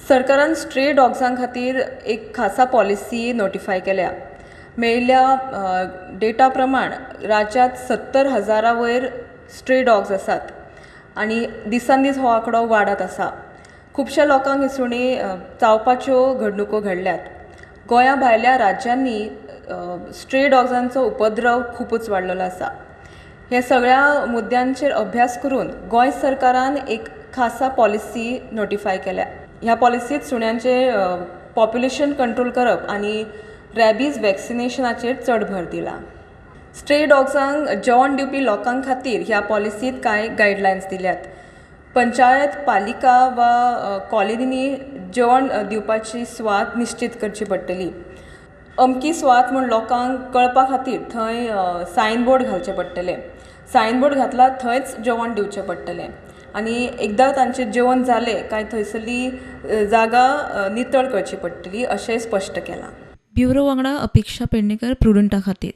सरकारान स्ट्रे डॉग्सां खातीर एक खासा पॉलिसी नोटिफाय केल्या. मेळिल्ल्या डेटा प्रमाण राज्यांत 70,000 वयर स्ट्रे डॉग्स आसात आनी दिसान दीस हो आंकडो वाडत आसा. खुबश्या लोकांक ही सुणीं चावपाच्यो घडणुको घडल्यात. गोंया भायल्या राज्यांनी स्ट्रे डॉग्सांचो उपद्रव खुबूच वाडलेलो आसा. हे सगळ्या मुद्द्यांचेर अभ्यास करून गोंय सरकारान एक खासा पॉलिसी नोटिफाय केल्या. ह्या पॉलिसींत सुण्यांचें पॉप्युलेशन कंट्रोल करप आनी रॅबीज वॅक्सिनेशनाचेर चड भर दिला. स्ट्रे डॉग्सांक जेवण दिवपी लोकां खातीर ह्या पॉलिसींत कांय गायडलायन्स दिल्यात. पंचायत, पालिका वा कॉलनींनी जेवण दिवपाची सुवात निश्चीत करची पडटली. अमकी सुवात म्हूण लोकांक कळपा खातीर थंय सायनबोर्ड घालचे पडटले. सायनबोर्ड घातला थंयच जेवण दिवचें पडटलें आनी एकदां तांचें जेवण जालें काय थंयसरली जागा नितळ करची पडटली अशें स्पश्ट केलां. ब्युरो वांगडा अपेक्षा पेडणेकर, प्रुडंटा खातीर.